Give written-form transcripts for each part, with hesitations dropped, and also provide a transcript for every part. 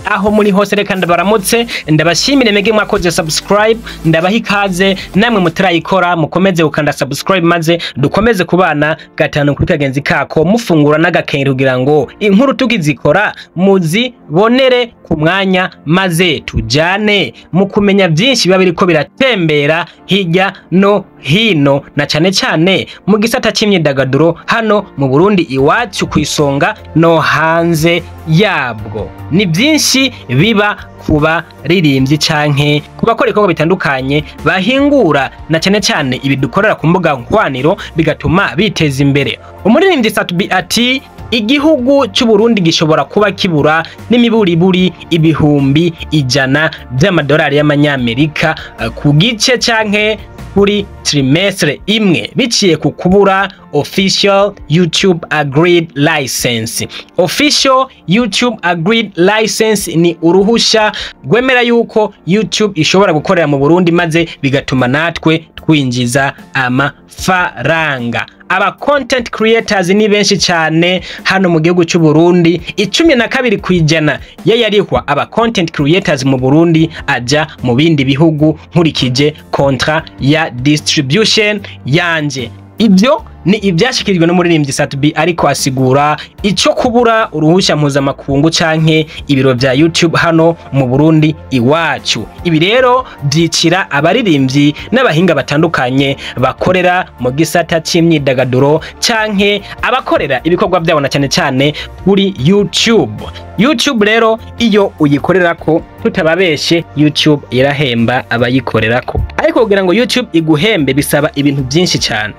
Aho muri hose, reka ndabaramutse, ndabashimire mege mwakoze subscribe, ndabaha ikaze. Namwe mutarayikora, mukomeze gukanda subscribe maze dukomeze kubana gatanu kuri kagenzi kako, mufungura n'agakengeri kugira ngo inkuru tukizikora muzibonere ku mwanya, maze tujane mu kumenya byinshi biba biriko biratembera hirya no hino, na cane cane mu gisata c'imyidagaduro hano mu Burundi iwacu ku isonga no hanze yabwo. Ni byinshi biba kuba ririmbyi canke ku bakora ibikorwa bitandukanye bahingura, na cane cane ibi dukorera ku mbuga nkwaniro, bigatuma biteza imbere. Umuririmbyi Sat-B ati igihugu cy'u Burundi gishobora kuba kibura n'imiburiburi 100,000 by'amadolari y'amanyamerika ku gice canke kuri trimestre imwe, biciye ku kubura official YouTube agreed license. Official YouTube agreed license ni uruhusha rwemera yuko YouTube ishobora gukorera mu Burundi, maze bigatuma natwe twinjiza amafaranga. Aba content creators ni benshi cyane hano mu gihugu cy'u Burundi. 12% yayarihwa aba content creators mu Burundi aja mu bindi bihugu, nkurikije contrat ya distribution yanje. Ibyo ni ibyashikirijwe n'umuririmbyi Sat-B, ariko asigura ico kubura uruhusha mpuzamakungu canke ibiro vya YouTube hano mu Burundi iwacu. Ibi rero byicira abaririmbyi n'abahinga batandukanye bakorera mu gisata c'imyidagaduro canke abakorera ibikorwa byabo na cyane cyane kuri YouTube. YouTube rero iyo uyikorerako, tutababeshe, YouTube irahemba abayikorerako, ariko kugira ngo YouTube iguhembe bisaba ibintu byinshi cyane.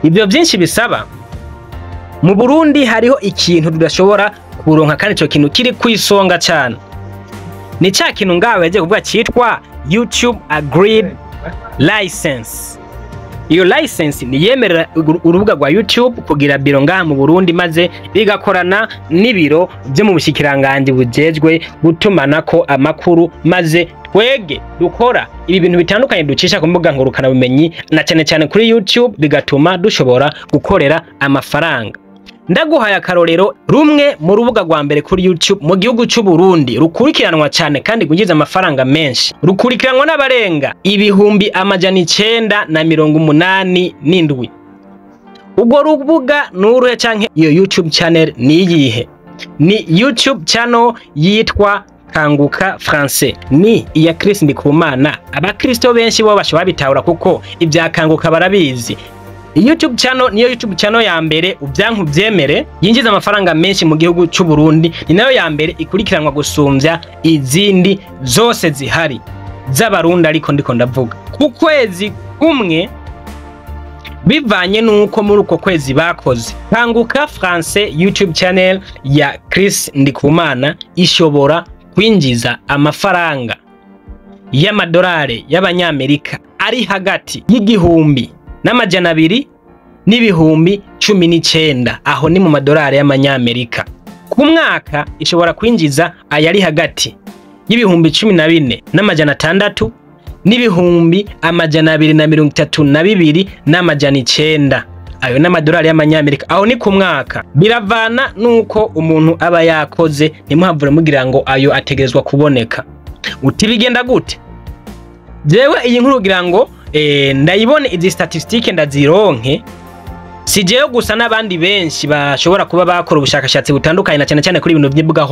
Ibyo byinshi bisaba, mu Burundi hariho ikintu tudashobora kuronka, kandi ico kintu kiri kwisonga cyane ni ca kintu ngawe yagiye kuvuga cyitwa YouTube agreed license. Iyo license niyemerera urubuga rwa YouTube kugira biro ngaha mu Burundi, maze bigakorana n'ibiro byo mu bushikiranganji bujejwe gutumanako amakuru, maze twege dukora ibi bintu bitandukanye ducisha ku mbuga ngurukanabumenyi na cyane cyane kuri YouTube, bigatuma dushobora gukorera amafaranga. Ndaguhaye akarorero: rumwe mu rubuga rwa mbere kuri YouTube mu gihugu cy'u Burundi rukurikiranwa cyane kandi rwinjiza amafaranga menshi, rukurikiranwa n'abarenga 987,000. Ubwo rubuga ni uruhe, canke iyo YouTube channel ni iyihe? Ni YouTube channel yitwa Kanguka Français, ni iya Chris Ndikumana. Abakristo benshi bo bashobora bitahura kuko ibya Kanguka barabizi. YouTube channel niyo YouTube channel ya mbere, ubyanku byemere, yinjiza amafaranga menshi mu gihugu cy'u Burundi. Ni nayo ya mbere ikurikiranwa gusumvya izindi zose zihari z'Abarundi. Ariko ndiko ndavuga ku kwezi kumwe, bivanye nuko muri uko kwezi bakoze. Kanguka Français YouTube channel ya Chris Ndikumana ishobora kwinjiza amafaranga y'amadolari y'abanyamerika ari hagati y'1,200 n'19,000. Aho ni mu madolari y'amanyamerika. Ku mwaka ishobora kwinjiza ayari hagati y'14,600 n'232,900. Ayo n'amadolari y'amanyamerika, aho ni ku mwaka. Biravana nuko umuntu aba yakoze, ntimuhavure mugira ngo ayo ategerezwa kuboneka. Uti bigenda gute? Jewe iyi nkuru kugira ngo ndayibone, izi statistique ndazironke, si jewe gusa, n'abandi benshi bashobora kuba bakora ubushakashatsi butandukanye, na cyane cyane kuri ibintu by'imbuga.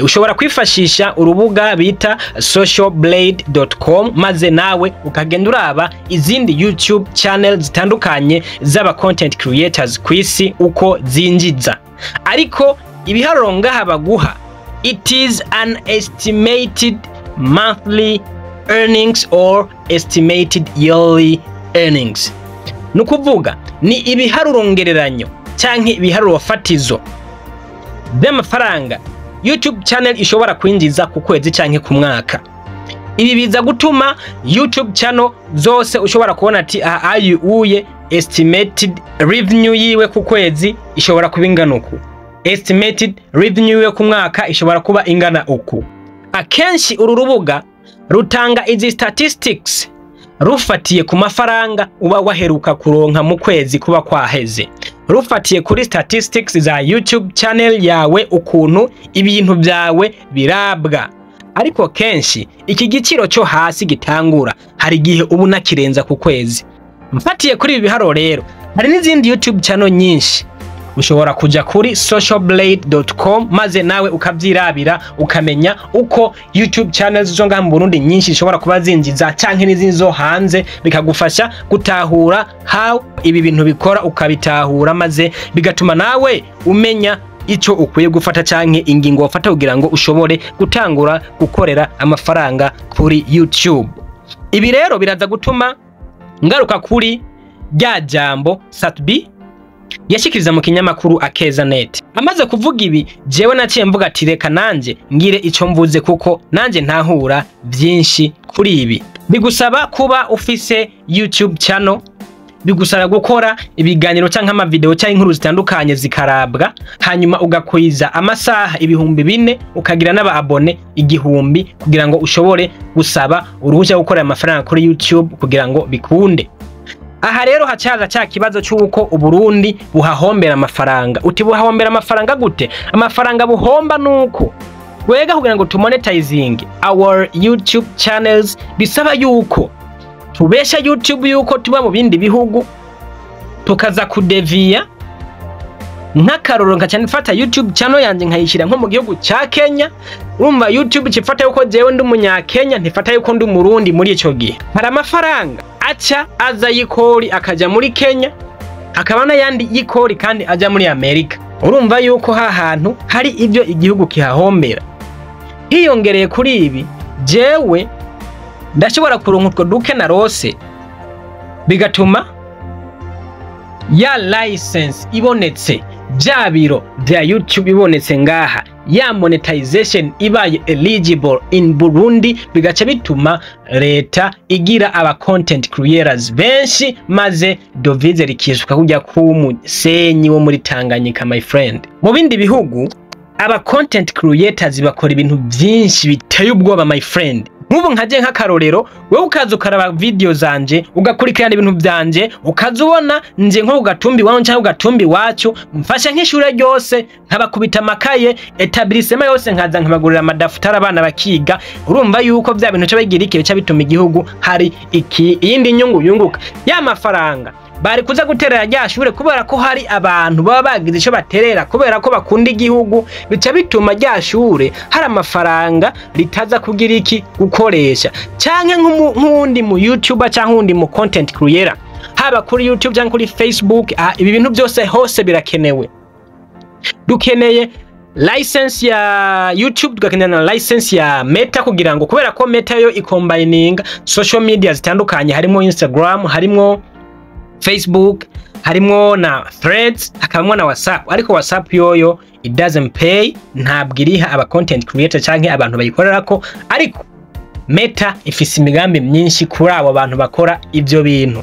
Ushobora kwifashisha urubuga bita socialblade.com, maze nawe ukagenda uraba izindi YouTube channel zitandukanye z'aba content creators ku isi uko zinjiza. Ariko ibiharuro ngaha baguha, it is an estimated monthly earnings or estimated yearly earnings. Ni ukuvuga ni ibiharuro ngereranyo canke ibiharuro fatizo by'amafaranga YouTube channel ishobora kwinjiza ku kwezi canke ku mwaka. Ibi biza gutuma YouTube channel zose ushobora kubona ati aha ayi uye estimated revenue yiwe ku kwezi ishobora kuba ingana uku, estimated revenue yiwe ku mwaka ishobora kuba ingana uku. Akenshi uru rubuga rutanga izi statistics Rufatiye ku mafaranga uba waheruka kuronka mu kwezi kuba kwaheze, rufatiye kuri statistics za YouTube channel yawe, ukuntu ibintu byawe birabwa. Ariko kenshi iki giciro cyo hasi gitangura, hari igihe uba unakirenza ku kwezi. Mfatiye kuri ibi biharuro rero, hari n'izindi YouTube channel nyinshi. Ushobora kuja kuri socialblade.com maze nawe ukavyirabira, ukamenya uko YouTube channels zo ngaha mu Burundi nyinshi zishobora kuba zinjiza, canke n'izindi zo hanze, bikagufasha gutahura how ibi bintu bikora, ukabitahura maze bigatuma nawe umenya ico ukwiye gufata canke ingingo wafata kugira ngo ushobore gutangura gukorera amafaranga kuri YouTube. Ibi rero biraza gutuma ngaruka kuri rya jambo Sat-B yashikiriza mu kinyamakuru Akeza Net. Amaze kuvuga ibi, jewe naciye mvuga ati: "Reka nanje ngire ico mvuze," kuko nanje ntahura byinshi kuri ibi. Bigusaba kuba ufise YouTube channel, bigusaba gukora ibiganiro canke amavideo canke inkuru zitandukanye zikarabwa, hanyuma ugakwiza amasaha 4000, ukagira n'aba abonnés 1000, kugira ngo ushobore gusaba uruhushya rwo gukorera amafaranga kuri YouTube kugira ngo bikunde. Aha rero hacaza ca kibazo c'uko Uburundi buhahombera amafaranga. Uti: "Buhahombera amafaranga gute?" Amafaranga buhomba nuko wega kugira ngo tumonetizing our YouTube channels bisaba yuko tubesha YouTube yuko tuba mu bindi bihugu, tukaza kudeviya. Nk'akarorero, nkaca mfata YouTube channel yanje nkayishyira nko mu gihugu ca Kenya. Urumva YouTube cifata yuko jewe ndi umunyakenya, ntifata yuko ndi umurundi. Muri ico gihe hari amafaranga aca aza y'ikori akaja muri Kenya, hakaba n'ayandi y'ikori kandi aja muri Amerika. Urumva yuko ha hantu hari ibyo igihugu kihahombera. Hiyongereye kuri ibi, jewe ndashobora kuronka utwo duke narose, bigatuma ya license ibonetse, bya biro bya YouTube ibonetse ngaha, ya monetization ibaye eligible in Burundi, bigaca bituma leta igira aba content creators benshi, maze devise rikisuka kujya k'umusenyi wo muri Tanganyika, my friend. Mu bindi bihugu aba content creators bakora ibintu byinshi biteye ubwoba, my friend. Nk'ubu nkaje nk'akarorero, wewe ukaza ukaraba video zanje, ugakurikirana ibintu byanje, ukaza ubona nje nko ugatumba iwacu cyangwa ugatumba iwacu, mfasha nk'ishure ryose, nkabakubita amakaye, établissement yose, nkaza nkabagurira amadafutari, abana bakiga. Urumva yuko bya bintu cyo bigira iki, bica bituma igihugu hari iki iyindi nyungu yunguka. Ya mafaranga bari kuza guterera rya shure, kubera ko hari abantu baba bagize ico baterera kubera ko bakunda igihugu, bica bituma rya shure hari amafaranga ritaza kugira iki, gukoresha. Canke nk'uwundi mu YouTuber canke uwundi mu content creator, haba kuri YouTube canke kuri Facebook, ibi bintu byose hose birakenewe. Dukeneye license ya YouTube, tugakenera na license ya Meta, kugira ngo, kubera ko Meta yo icombininga social media zitandukanye, harimo Instagram, harimo Facebook, harimo na Threads, hakabamo na WhatsApp. Ariko WhatsApp yoyo it doesn't pay, ntabwo iriha aba content creator canke abantu bayikorerako. Ariko Meta ifise imigambi myinshi kuri abo bantu bakora ivyo bintu.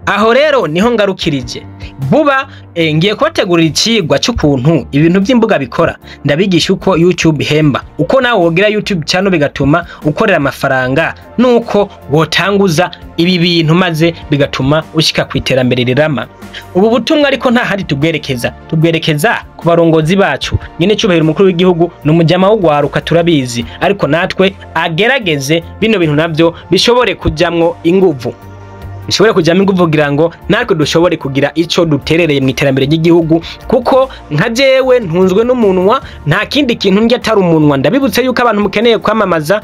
Aho rero niho ngarukirije vuba. Ngiye kubategurira icigwa c'ukuntu ibintu by'imbuga bikora, ndabigisha uko YouTube ihemba, uko nawe wogira YouTube channel bigatuma ukorera amafaranga, nuko wotanguza ibi bintu maze bigatuma ushika ku iterambere rirama. Ubu butumwa ariko nta handi tubwerekeza, tubwerekeza ku barongozi bacu. Nyene cyubahiro umukuru w'igihugu ni umujama w'ugwaruka, turabizi, ariko natwe agerageze bino bintu navyo bishobore kujamwo inguvu, bishobore kujyamo inguvu, kugira ngo natwe dushobore kugira ico duterereye mu iterambere ry'igihugu. Kuko nka jewe ntunzwe n'umunwa, nta kindi kintu ndya atari umunwa. Ndabibutse yuko abantu mukeneye kwamamaza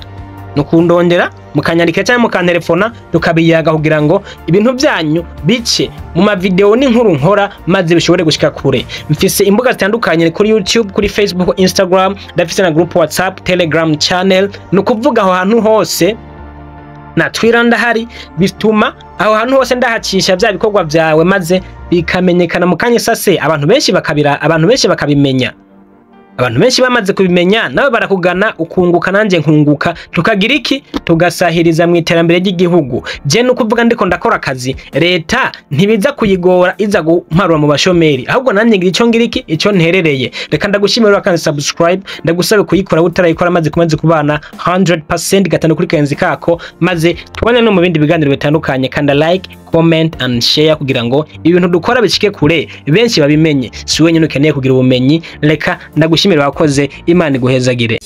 nukundondera, mukanyandikira cyangwa mukantelefona, tukabiyaga kugira ngo ibintu byanyu bice mu mavideo n'inkuru nkora, maze bishobore gushika kure. Mfise imbuga zitandukanye kuri YouTube, kuri Facebook, Instagram, ndafise na group WhatsApp, Telegram channel, ni ukuvuga aho hantu hose na Twitter ndahari. Bituma aho hantu hose ndahacisha bya bikorwa byawe, maze bikamenyekana mu kanya sase, abantu benshi bakabira, abantu benshi bakabimenya. Abantu benshi bamaze kubimenya, nawe barakugana, ukunguka, nanjye nkunguka, tukagira iki? Tugasahiriza mu iterambere ry'igihugu. Je nukuvuga ndiko ndakora akazi, leta ntibiza kuyigora iza gumparura mu bashomeri, ahubwo nanjye ngira ico ngira iki, ico nterereye. Reka ndagushimira kandi subscribe ndagusabe kuyikora utarayikora, maze kumaze kubana 100% gatanu kuri kenzi kako, maze tubone no mu bindi biganiro bitandukanye. Kanda like, comment and share kugira ngo ibintu dukora bishike kure, benshi babimenye. Si wenyine ukeneye kugira ubumenyi. Reka ndagushimira, wakoze, Imana iguhezagire.